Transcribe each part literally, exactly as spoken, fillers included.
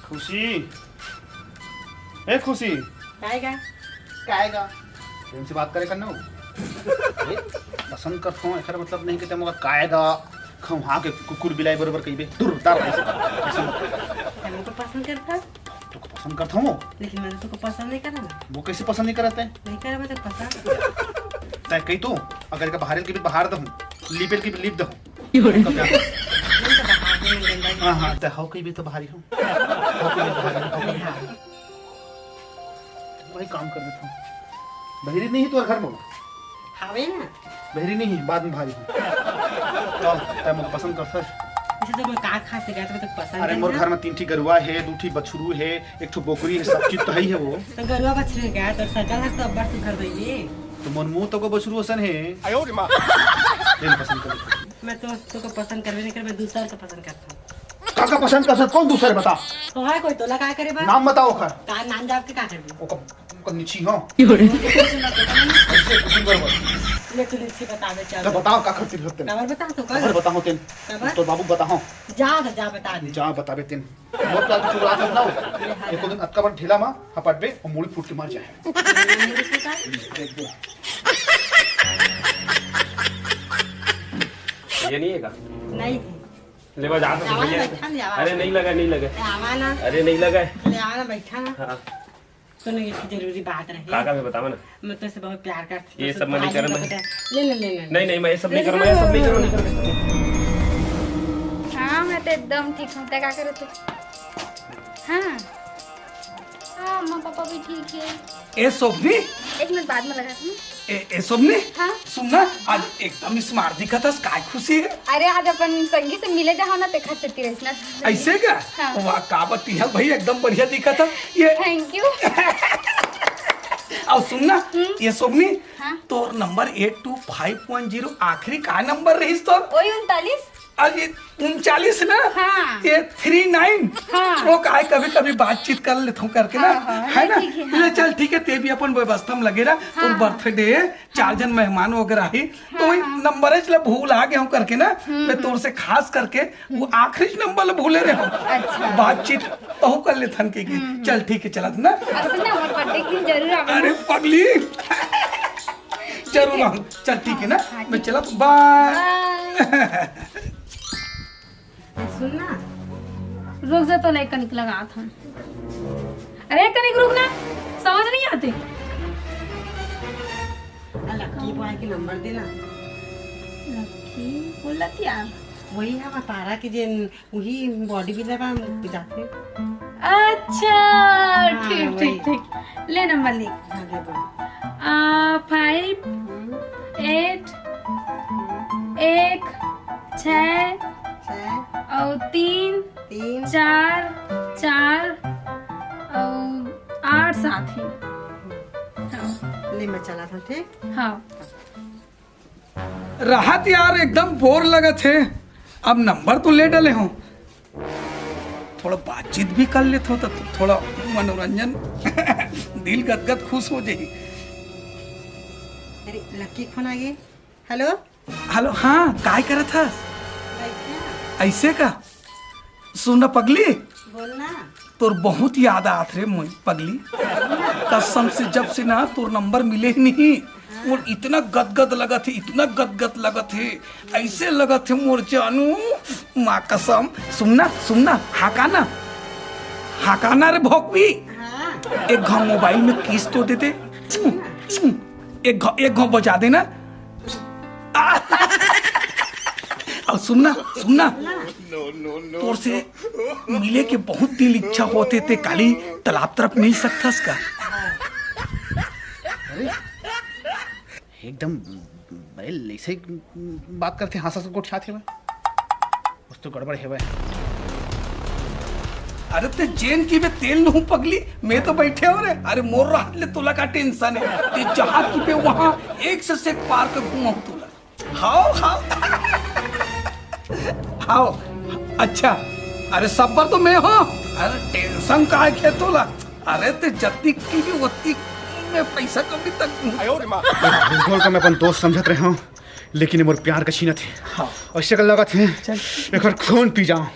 खुशी, ए खुशी। काय गा? काय गा? प्रेम से बात करे करना हो। ए, पसंद करत हूँ, एकर मतलब नहीं कि ते मोला काय गा खौहा के कुकुर बिलाई बरोबर कहिबे। दूर, तार ऐसे। ऐसे मत। तैं तो पसंद करत हस। तोके पसंद करत हूँ। लेकिन मैं तो तोके पसंद नहीं करत ना। वो कैसे पसंद नहीं करत है? नहीं करत, मैं तो पसंद। तैं कही तो, अगर का बहारेल के भी बहार दहूँ, लिपेल के भी लिप दहूँ। हाँ, हाँ, त हव कहिबे त भारी हो। हव कहिबे त भारी हो, हव कहिबे। वही काम कर देता हूँ। बहिरी नहीं है तोर घर में? हावे ना। बहिरी नहीं है, बाद में भारी हो। तो तैं मोके पसंद करथस? अच्छा, तो मैं का खा से गया, तो मैं तो पसंद अरे, मोर घर में तीन ठी गरुआ है, दू ठी बछरू है, एक ठो बोकरी है, सब चीज तो है ही है वो। तो गरुआ बछरू है क्या? तो सजल है तो अब्बड़ सुघर बहिनी। तो मोर मुंह तो को बछरू असन है। आयो रे माँ। तेन पसंद कर। मैं तो तोके पसंद करबे नहीं कर, मैं दूसर के पसंद करता हूँ। काका पसंद कर सकत, कौन दूसर बता? तो है कोई तोला का करे बा? नाम बताओ ओकर। का नाम जाप के का करबे? ओकर, ओकर निची हो। ऐसे कुकुर बरोबर। ले तू निची बतावे चल। तो बताओ का करती रहते? काबर बता तो कर। काबर बताओ तेन? काबर? तो बाबू बताओ। जा तो जा बता दे। जा बतावे तेन। मोर प्यार के चुगला मत लाओ। एको दिन अतका बड़ ढेला मा हपटबे और मुड़ी फूट के मर जाए। ये नहीं है का? नहीं है। ले बजा तो आवा ना, भैया। बैठा ना, आवा। अरे नहीं लगा, नहीं लगा। ए, आवा ना। अरे नहीं लगा है। ले आवा ना, बैठा ना। हाँ। सुनो, एक जरूरी बात रही। का का मैं बतावा ना? मैं तो से बहुत प्यार करती हूँ। ये सब मैं नहीं करम है। ले, ले, ले, ले। नहीं, नहीं, मैं ये सब नहीं करम, मैं ये सब नहीं करम, नहीं करम। हाँ, मैं तो एकदम ठीक हूँ। तैं का करत हस? हाँ। हाँ, अम्मा पापा भी ठीक है। ए सोभनी। एक मिनट बाद में लगा दूँ। ए, ए सोभनी। हाँ। सुन ना, आज एकदम smart दिखत हस, काय खुशी है? अरे, आज अपन संगी से मिले जाहूँ ना, तेखर सेती रहिस ना। ऐसे का? हाँ। वाह, का बतिया भाई, एकदम बढ़िया दिखत हस। ये Thank you। अउ सुन ना, हम्म। ये सोभनी, हाँ। तोर number eight two five one zero आखिरी का नंबर रहिस तोर? ओही उनतालीस। अरे उनचालीस ना? हाँ। ये three nine। हाँ। वो काहे कभी-कभी बातचीत कर लेथों करके ना, हाँ, हाँ, है ना? ठीक है, हाँ। ले चल, ठीक है, तैं भी अपन व्यवस्था में लगे रह। हाँ, तोर हाँ। Birthday, चार हाँ। जन मेहमान वगैरह ही, तो हाँ, वही हाँ। नंबर च ला भूला गे हूँ करके ना, हम्म, मैं हम्म। तोर से खास करके वो आखिरी नंबर ला भूले रहे हूँ। अच्छा। बातचीत तहु कर लेथन के, के। हम्म, हम्म। चल, ठीक है, चलत ना। असल ना, हमारे birthday के दिन जरूर आवे अरे ना। पगली। जरूर आऊँ। चल, ठीक है ना? हाँ, मैं ठीक। चलत, bye। Bye। सुन ना। रुक जा, तो ले कनिक लगात हूँ। अरे कनिक रुक ना, समझ नहीं आते। आ लक्की बॉय के नंबर दे ना। लक्की? बोला क्या? वही हम तारा के जेन वही body builder बा, हम जाते। अच्छा, हाँ, ठीक, वही। ठीक, ठीक। ले नंबर लिख। हाँ, दे दो। आ, five, हम्म। Eight, हम्म। एक, छः, छः। अउ तीन, तीन। चार, चार, अउ आठ साथी। हम्म। हाँ। ले, मैं चलत हूँ, ठीक? हाँ। रहत यार एकदम bore लगत हे। अब नंबर तो ले डले हो, थोड़ा बातचीत भी कर लेथो तो थोड़ा मनोरंजन, दिल गदगद खुश हो जाही। अरे लक्की फोन आ गए। हेलो। हेलो, हाँ, काय करत हस? बैठा। ऐसे का? सुन ना पगली, बोल ना। तोर बहुत याद आत रे मोर पगली। कसम से जब से ना तोर नंबर मिले ही नहीं, हाँ। मोर इतना गदगद लगत हे, इतना गदगद लगत हे, ऐसे लगत हे मोर जानू, माँ कसम। सुन ना, सुन ना, हाका ना, हाका ना रे भोकवी। हाँ। एक घाव मोबाइल में किस तो दे दे। एक घाव, एक घाव बजा देना। अउ सुन ना, सुन ना, तोर से मिले के बहुत दिन इच्छा होत हे, ते काली तालाब तरफ मिल सकथस का? अरे, एकदम बड़े ऐसे बात करथे, हाँस हाँस के गोठियाथे बा। कुछ तो गड़बड़ हे बा। अरे ते जेन कहिबे तेन लूहूँ पगली, मैं तो बैठे हूँ रे। अरे मोर रहत ले तोला का tension हे, ते जहाँ कहिबे वहाँ एक से एक park घुमाहूँ तोला। हाव, हाव। हाव, अच्छा। अरे सब बर तो मैं हूँ। अरे tension काय के तोला? अरे ते जत्ती कहिबे ओत्ती मैं पैसा कौड़ी तक दूँ। आयो रे माँ। भूगोल का मैं अपन दोस्त समझत रहे हूँ, लेकिन ये मोर प्यार का छीनत हे। हाँ। अइसे कर लगत हे, चल। एकर खून पी जाऊँ।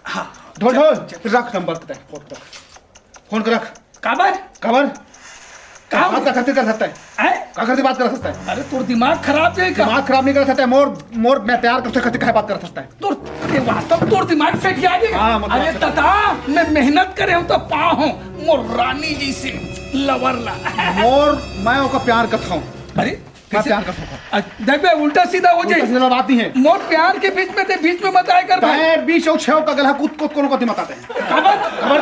हाँ, ढोल, ढोल, रख नंबर तैं, फोन रख। फोन कर रख। काबर? काबर? का बात का करते कर सकता है? हैं? का करते बात कर सकता है? अरे, तोर दिमाग खराब है का? दिमाग खराब नहीं कर सकता है, मोर, मोर, मैं प्यार करते करते काहे बात कर सकता है? तोर, ये वास्तव तोर दिमाग से क्या गया? हाँ, मतलब अरे ऐसा तता, मैं मेहनत करे हूँ तो पा हूँ, मोर रानी जी से लवर ला। मोर, मैं ओका प्यार करता हूँ। अरे, मैं कैसे? प्यार कर सकता हूँ। अ, देख बे, उल्टा सीधा हो उल्टा जाए। सीधा बात नहीं है। मोर प्यार के बीच में ते बीच में मत आए कर भाई। तैं बीच अउ छेव का गला कूद कूद कोनो को दिमाग आते हैं। खबर? खबर?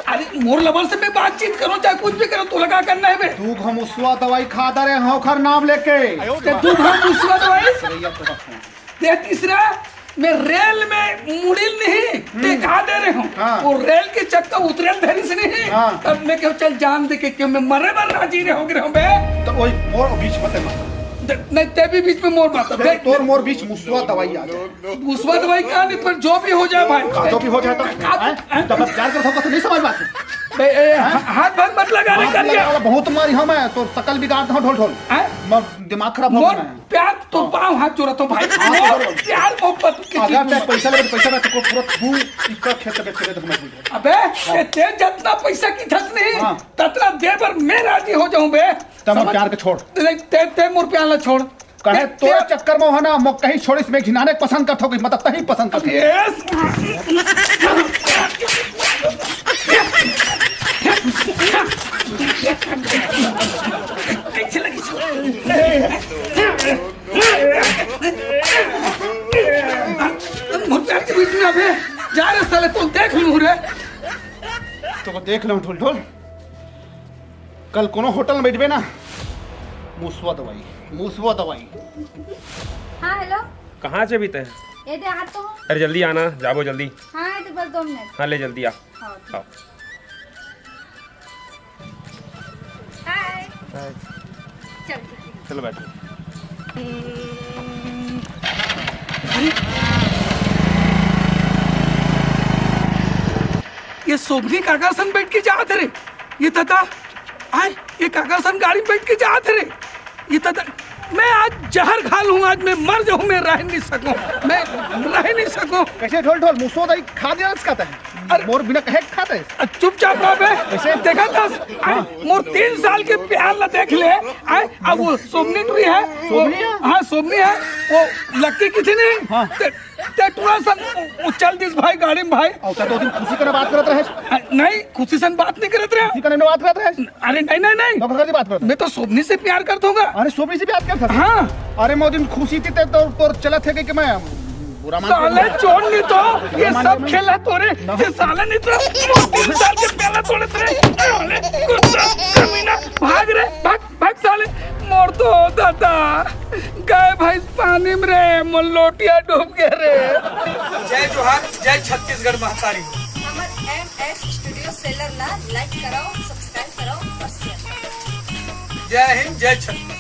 अरे, मोर लवर से मैं बातचीत करूँ, चाहे कुछ भी करूँ, तोला का करना है बे? तू घमुसुआ दवाई खा दे रहे हो, ओखर नाम लेके। ते तू घमुसुआ दवाई? भैया तो रखो। ते तीसरा, मैं रेल में मुड़िल नहीं, ते कहा दे रहे हूँ। हाँ। वो रेल के चक्कर उतरेल धरिस नहीं। हाँ। तब मैं कहूँ, चल जान दे के क्यों मैं मरे बर राजी रहे हो गए हूँ बे। तो वही मोर बीच मत मार। दे-, नहीं, ते भी बीच में मोर माता। ते-, बे-, तोर मोर बीच मुसवा दवाई आ जाए। मुसवा दवाई का नहीं, पर जो भी हो जाए भाई। हाँ, जो भी हो जाए तो, का-, हैं? हैं? जब मैं प्यार करता हूँ तो नहीं समझ पाते। बे, ए, हाँ? हा-, हाथ भर मत लगा रे हाथ कर लगा क्या? वाला बहुत मारी हूँ मैं, तो शकल बिगाड़ दूँ ढोल ढोल। हैं? मैं दिमाग खराब हो मोर गया है। प्यार तो पाँव हाथ जोड़त हूँ भाई। हाँ, मोर तो प्यार मोहब्बत के अगर चीज मैं मत। पैसा लेबे तो पैसा मैं तेको पूरा दू एकड़ खेत बेच के दे दूँ मैं तुझे। अबे, हाँ। ते, ते जतना पैसा की धत नहीं, हाँ। ततना दे बर मैं राजी हो जाऊँ बे। तब मोर समझ? प्यार के छोड़। नहीं, ते, ते मोर प्यार ला छोड़। कहे ते, तोरे ते चक्कर में हो ना, मैं कहीं छोड़िस, मैं घिनाने पसंद करता हूँ, मतलब तहीं पसंद करता हूँ। Yes। कैसे लगी? मोर प्यार के बीच में अबे, जा रे साले, तो देख लूँ रे। तो देख लो ढोल ढोल, कल कोनो होटल में बैठबे ना, मुसवा दवाई, मुसवा दवाई। हाँ, हेलो। कहाँ से भी तय? ये दे, आ तो हूँ। अरे जल्दी आना, जाबो जल्दी। हाँ, ये तो बस दो मिनट। हाँ, ले जल्दी आ। हाँ, ठीक। हाँ। हाय। हाय। चल, ठीक है। चलो बैठो। अरे, ये सोमनी काकर सन बैठ के जात रे। ये तता, आय, ये काकर सन गाड़ी में बैठ के जात रे। ये तता, मैं आज जहर खा लूँ, आज मैं मर जाऊँ, मैं रह नहीं सकूँ, मैं रह नहीं सकूँ। कैसे ढोल ढोल मुसवा दवाई खा दिया इसका तय? अरे मोर बिना कहे खाता है। अ, चुपचाप रह बे। कैसे? देखा था, आय, मोर तीन साल के प्यार ला देख ले। आय, अब वो सोमनी टुरी है। वो, सोमनी है? हाँ, सोमनी है। वो लक्की किसी नहीं। हाँ। ते, ते टुरा सन, वो चल दिस भाई गाड़ी में भाई। और तो दिन खुशी करे बात करत रहे। अ, नहीं, खुशी सन बात नहीं करत रहे। खुशी करे बात करत रहे। अरे नहीं, नहीं, नहीं। तो ककर बात करत रहे। मैं तो सोमनी से प्यार करता हूँ। अरे सोमनी से प्यार करता था? हाँ। अरे मैं दिन खुशी थी ते तो, तोर चलत है कि मैं बुरा मान साले चोर नहीं तो, ये सब खेला तोरे, ये साले नहीं तो, तीन साल के पहले तोड़े थे, साले, कुत्ता, कमीना, भाग रे, भाग, भाग साले, मोर तो दादा, गाय भैंस पानी में रे, मोर लोटिया डूब गया रे। जय जोहार, जय छत्तीसगढ़ महतारी। हमर एम एस स्टूडियो सेलर ला लाइक कराओ, सब्सक्राइब कराओ और शेयर कराओ। जय हिंद, जय छत्तीसगढ़।